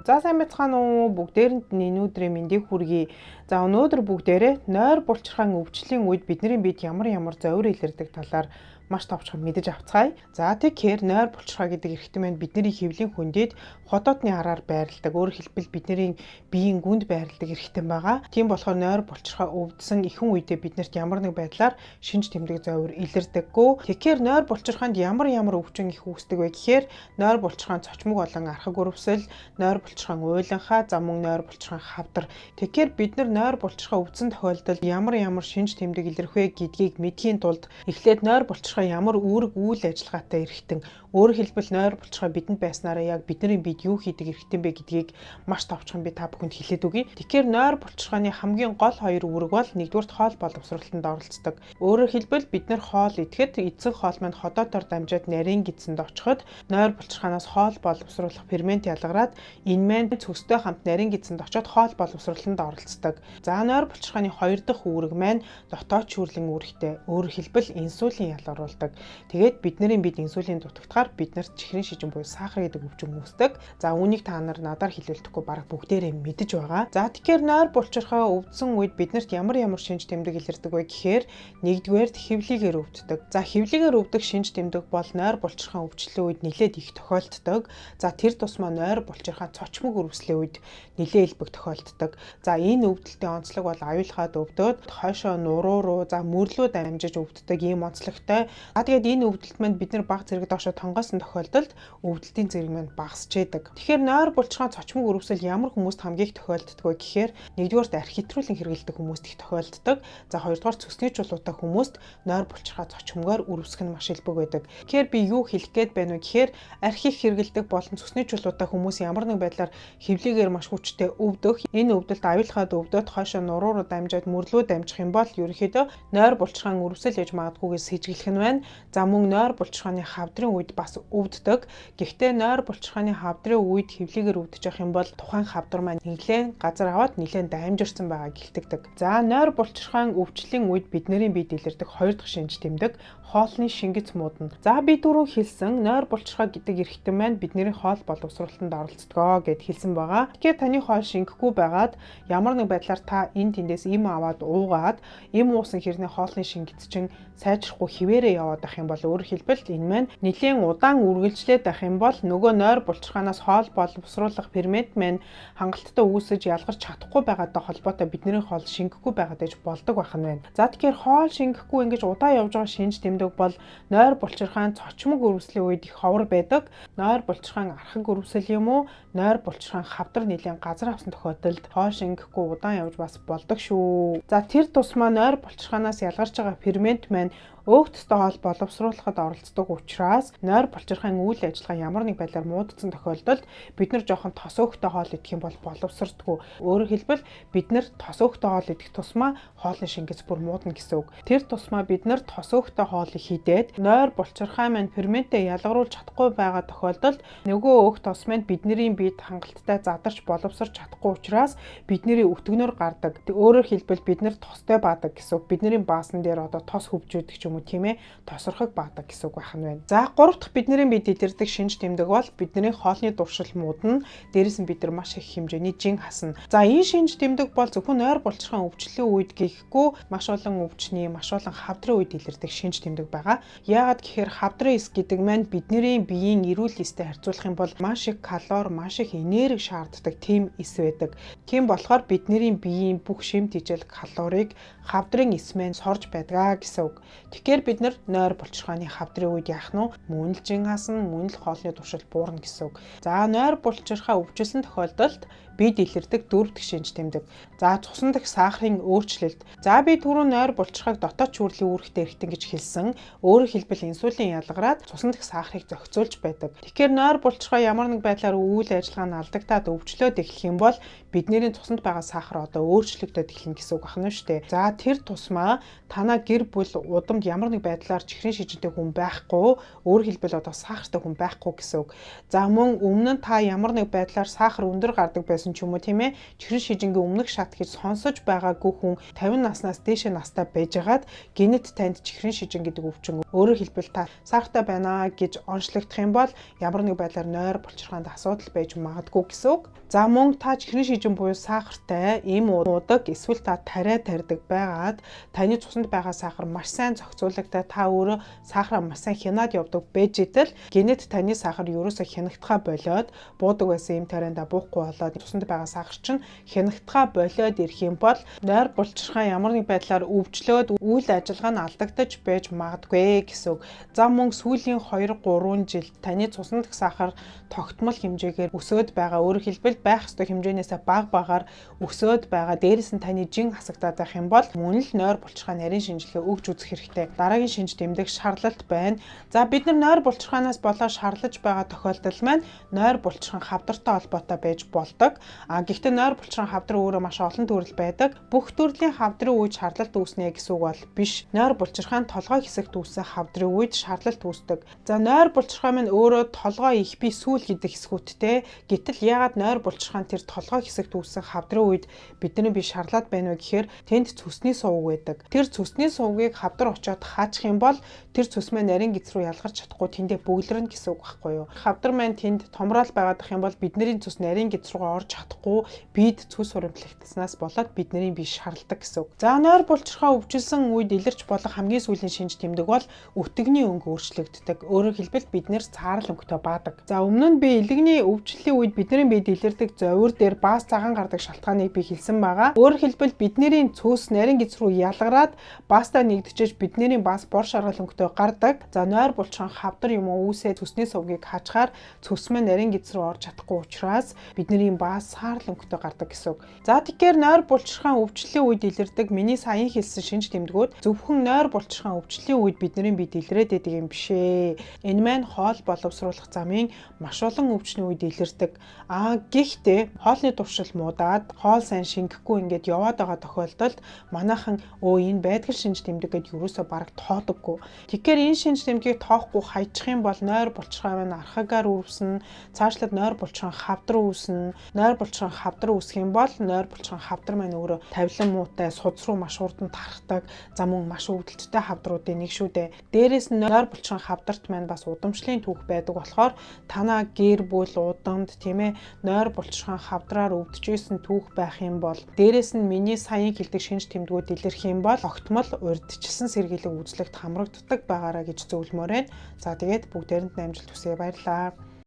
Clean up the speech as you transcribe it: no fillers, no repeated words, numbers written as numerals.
За, сайн байцгаана уу? Бүгдээрэнд нь энэ өдрийн мэндийг хүргэе. За, өнөөдөр бүгдээрээ нойр булчирхаан өвчлөлийн үед бидний биед ямар ямар зовир илэрдэг талаар маш товчхон мэдэж авцгаая. За, тэгэхээр нойр булчирхай гэдэг эрхтэн маань бидний хэвлийн хөндөд ходоодны араар байрладаг. Өөрөөр хэлбэл, бидний биеийн гүнд байрладаг эрхтэн байгаа. Тийм болохоор нойр булчирхай өвдсөн ихэнх үедээ биднэрт ямар нэг байдлаар шинж тэмдэг зовир илэрдэггүй. Тэгэхээр нойр булчирхайнд ямар ямар өвчин их үүсдэг вэ гэхээр нойр булчирхайн цочмог болон архаг өрөвсөл, нойр булчирхайн уйланхаа, за мөн нойр булчирхайн хавдар. Тэгэхээр бид нар нойр булчирхай өвдсөн тохиолдолд ямар ямар шинж тэмдэг илэрх вэ гэдгийг мэдэхийн тулд эхлээд нойр булчирхай ямар үүрэг үйл ажиллагаатай эрхтэн, өөрөөр хэлбэл, нойр булчирхай бидэнд байснараа яг бидний бид юу хийдэг эрхтэн бэ гэдгийг маш товчхон би та бүхэнд хэлээд өгье. Тэгэхээр нойр булчирхайны хамгийн гол хоёр үүрэг бол нэгдүгээрт хоол боловсролтонд оролцдог. Өөрөөр хэлбэл, бид нар хоол идэхэд эцэг хоол маань ходоодоор дамжаад нарийн гэдсэнд очиход нойр булчирхаанаас хоол боловсруулах фермент ялгараад энэ маань цөстэй хамт нарийн гэдсэнд очиод хоол боловсролтонд оролцдог. За, нойр булчирхайны хоёр дахь үүрэг маань дотоод шүүрлийн үүрэгтэй. Өөрөөр хэлбэл, инсулин ялгаруулдаг. Тэгээд бидний бид инсулин дутагдахаар биднэрт чихрийн шижин буюу сахар гэдэг өвчин үүсдэг. За, үүнийг та нар надаар хэлүүлдэхгүй бараг бүгдээрээ мэдэж байгаа. За, тэгэхээр нойр булчирхай өвдсөн үед биднэрт ямар ямар шинж тэмдэг илэрдэг вэ гэхээр нэгдүгээрт хэвлийгээр өвддөг. За, хэвлийгээр өвдөх шинж тэмдэг бол нойр булчирхай өвчлөлийн үед нэлээд их тохиолддог. За, тэр тусмаа нойр булчирхай цочмог өрөвслийн үед нэлээд элбэг тохиолддог. За, энэ өвдөлтийн онцлог бол аюулхаад өвдөөд хойшоо нуруу руу, за мөрлөө дамжиж өвддөг ийм онцлогтой. За, тэгээд энэ өвдөлт маань бид нар баг зэрэг доошо тонгоосон тохиолдолд өвдөлтийн зэрэг маань багасч яадаг. Тэгэхээр нойр булчирхай цочмог өрөвсөл ямар хүмүүст хамгийн их тохиолддог вэ гэхээр нэгдүгээрт архитрүүлэн хэрэглэдэг хүмүүст их тохиолддог. За, хоёрдугаар цөсний чулуутай хүмүүст нойр булчирхай цочмогоор өрөвсөх нь маш элбэг байдаг. Тэгэхээр би юу хэлэх гээд байна вэ гэхээр архи их хэрэглэдэг болон цөсний чулуутай хүмүүс ямар нэг байдлаар хэвлийгээр маш хүчтэй өвдөх. Энэ өвдөлт аюулхаад өвдөөд хойшоо нуруу руу дамжаад мөрлөө дамжих юм бол ерөнхийдөө нойр булчирхайн өрөвсөл яж магадгүйгээс сэжиглэх нь байна. За, мөн нойр булчирхайны хавдрын үед бас өвддөг. Гэхдээ нойр булчирхайны хавдрын үед хэвлийгээр өвдөж явах юм бол тухайн хавдар маань нэлээд газар аваад нэлээд дамжирсан байгаа гэлтэгдэг. За, нойр булчирхайн өвчлөлийн үед бидний биед илэрдэг хоёр дахь шинж тэмдэг хоолны шингэц муудна. За, би түрүү хэлсэн нойр булчирхай гэдэг эрхтэн маань бидний хоол боловсролтонд оролцдгоо гэд хэлсэн байгаа. Тэгэхээр таны хоол шингэхгүй байгаад ямар нэг байдлаар та энэ тэндээс им аваад уугаад им уусан хэрнээ хоолны шингэц чинь сайжрахгүй хിവэрэ яваад ах юм бол, өөрөөр хэлбэл, энэ маань нэлээд удаан үргэлжлээд ах юм бол нөгөө нойр булчирхаанаас хоол боловсруулах фермент маань хангалттай үүсэж ялгарч чадахгүй байгаатай холбоотой бидний хоол шингэхгүй байгаад байж болдог байх нь байна. За, тэгэхээр хоол шингэхгүй ингэж удаан явж байгаа шинж тэмдэг бол нойр булчирхайн цочмог өрөвслийн үед их ховор байдаг. Нойр булчирхайн архаг өрөвсөл юм уу, нойр булчирхайн хавдар нэлээд газар авсан тохиолдолд хоол шингэхгүй удаан явж бас болдог шүү. За, тэр тусмаа нойр булчирхаанаас ялгарч байгаа фермент маань өөх төстэй хоол боловсруулахад оролцдог учраас нойр булчирхайн үйл ажиллагаа ямар нэг байдлаар муудсан тохиолдолд бид нар жоохон тос өөхтэй хоол идэх юм бол боловсрдоггүй. Өөрөөр хэлбэл, бид нар тос өөхтэй хоол идэх тусмаа хоолны шингэц бүр муудна гэсэн үг. Тэр тусмаа бид нар тос өөхтэй хоолыг хидээд нойр булчирхай маань ферментээ ялгаруулж чадахгүй байгаа тохиолдолд нөгөө өөх тос маань бидний биед хангалттай задарч боловсрч чадахгүй учраас бидний өтгөнөөр гардаг. Өөрөөр хэлбэл, бид нар тостой баадаг гэсэн үг. Бидний баасан дээр одоо тос хөвжөөдөг ч юм уу, тийм ээ, тосрохог баадаг гэсэн үг байх нь байна. За, гурав дахь бидний бид илэрдэг шинж тэмдэг бол бидний хоолны дуршил муудна. Дээрээс нь бид нар маш их хэмжээний жин хасна. За, энэ шинж тэмдэг бол зөвхөн нойр булчирхайн өвчлөлийн үед гэхгүй, маш олон өвчний, маш олон хавдрын үед илэрдэг шинж тэмдэг байгаа. Яагаад гэхээр хавдрын эс гэдэг маань бидний биеийн эрүүл эстэй харьцуулах юм бол маш их калори, маш их энерги шаарддаг тийм эс байдаг. Тийм болохоор бидний биеийн бүх шим тэжээл калорийг хавдрын эс маань сорж байдгаа гэсэн үг. Тэгэхээр бид нар нойр булчирхайны хавдрын үед яах нь вэ? Мөн л жин хасна, мөн л хоолны туршил буурна гэсэн үг. За, нойр булчирхай өвчлсөн тохиолдолд бид илэрдэг дөрөв дэх шинж тэмдэг. За, цусан дэх сахарын өөрчлөлт. За, би түрүү нойр булчирхайг дотоод шүүрлийн үүрэгтэй эрхтэн гэж хэлсэн. Өөрөөр хэлбэл, инсулин ялгараад цусан дэх сахарыг зохицуулж байдаг. Тэгэхээр нойр булчирхай ямар нэг байдлаар үйл ажиллагаа нь алдагтаад өвчлөөд эхлэх юм бол бидний цуснд байгаа сахар одоо өөрчлөгдөд эхэлнэ гэсэн үг байна шүү дээ. За, тэр тусмаа танаа гэр бүл удамд ямар нэг байдлаар чихрийн шижинтэй хүн байхгүй, өөрөөр хэлбэл, одоо сахартай хүн байхгүй гэсэн үг. За, мөн өмнө нь та ямар нэг байдлаар сахар өндөр гардаг байсан байсан ч юм уу, тийм ээ, чихрэн шижингийн өмнөх шат гэж сонсож байгаагүй хүн 50 наснаас дээшээ настай байжгаад гэнэт танд чихрэн шижин гэдэг өвчин, өөрөөр хэлбэл та сахартай байна гэж онцлогдох юм бол ямар нэг байдлаар нойр булчирхаанд асуудал байж магадгүй гэсэн үг. За мөн та чихрэн шижин буюу сахартай эм уудаг эсвэл та тариа тарьдаг байгаад таны цуснд байгаа сахар маш сайн зохицуулагтай, та өөрөө сахараа маш сайн хянаад явдаг байж идэл гэнэт таны сахар ерөөсөө хянагдахаа болиод, буудаг байсан эм тариандаа буухгүй болоод цуснд байгаа сахар чинь хянагдахаа болиод ирэх юм бол нойр булчирхаан ямар нэг байдлаар өвчлөөд үйл ажиллагаа нь алдагдаж байж магадгүй гэсэн үг. За мөн сүүлийн 2-3 жил таны цуснд дэх сахар тогтмол хэмжээгээр өсөөд байгаа. Өөрөөр хэлбэл байх ёстой хэмжээнээсээ бага багаар өсөөд байгаа. Дээрээс нь таны жин хасагдаад байх юм бол мөн л нойр булчирхаа нарийн шинжилгээ өгч үзэх хэрэгтэй. Дараагийн шинж тэмдэг шарлалт байна. За бид нар нойр булчирхаанаас болоод шарлаж байгаа тохиолдол маань нойр булчирхан хавдартай холбоотой байж болдог. А гэхдээ нойр булчирхан хавдар өөрөө маш олон төрөл байдаг. Бүх төрлийн хавдрын үед шарлалт үүснэ гэсэн үг бол биш. Нойр булчирхаан толгой хэсэгт үүссэн хавдрын үед шарлалт үүсдэг. За нойр булчирхаа маань өөрөө толгой их бие сүүл гэдэг хэсгүүдтэй. Гэтэл яагаад нойр булчирхаан тэр толгой хэсэгт үүссэн хавдрын үед бидний бие шарлаад байна вэ гэхээр тэнд цөсний сувг байдаг. Тэр цөсний сувгийг хавдар очиод хаачих юм бол тэр цөс маань нарийн гэц рүү ялгарч чадахгүй тэндээ бөглөрнө гэсэн үг байхгүй юу? Хавдар маань тэнд томрол байгаад ах юм бол бидний цөс нарийн гэц рүү орж чадахгүй бид цөс хуримтлагдаснаас болоод бидний бие шарладаг гэсэн үг. За нойр булчирхаа өвчлсөн үед илэрч болох хамгийн сүүлийн шинж тэмдэг бол өтөгний өнгө өөрчлөгддөг. Өөрөөр хэлбэл бид нэр цаарал өнгөтэй баадаг. За өмнө нь би илэгний өвчлөлийн үед бидний биед илэрдэг зовир дээр баас цагаан гардаг шалтгааныг би хэлсэн байгаа. Өөрөөр хэлбэл бидний цөс нарийн гэц рүү ялгараад баастаа нэгдчихэж бидний бас бор шаргал өнгөтэй гардаг. За нойр булчирхан хавдар юм уу үүсээ цөсний сувгийг хажихаар цөс маань нарийн гэц рүү орж чадахгүй учраас бидний баас саарл өнгөтэй гардаг гэсэн үг. За тэгэхээр нойр булчирхан өвчлөлийн үед илэрдэг миний саяхан хэлсэн шинж тэмдгүүд зөвхөн нойр булчирхан өвчлөлийн үед бидний биед илрээд байдаг юм биш ээ. Энэ маань хоол боловсруулах замын маш олон өвчний үед илэрдэг. А гэхдээ хоолны туршил муудаад хоол сайн шингэхгүй ингээд яваад байгаа тохиолдолд манайхан өө энэ байдгал шинж тэмдэг гэдээ юусоо бараг тоодоггүй. Тэгэхээр энэ шинж тэмдгийг тоохгүй хайчих юм бол нойр булчирхай маань архагаар үүснэ, цаашлаад нойр булчирхан хавдар үүснэ. Нойр булчирхан хавдар үүсэх юм бол нойр булчирхан хавдар маань өөрөө тавилан муутай, судас руу маш хурдан тархдаг, за мөн маш өвдөлттэй хавдруудын нэг шүү дээ. Дээрээс нь нойр булчирхан хавдарт маань бас удамшлын түүх байдаг болохоор танаа гэр бүл удамд, тийм ээ, нойр булчирхан хавдраар өвдөж исэн түүх байх юм бол дээрээс нь миний саяхан хэлдэг шинж тэмдгүүд илэрх юм бол огтмол урьдчилсан сэргийлэг үзлэгт хамрагддаг байгаараа гэж зөвлөмөр байна. За тэгээд бүгдээрэнд амжилт хүсье. Баярлалаа.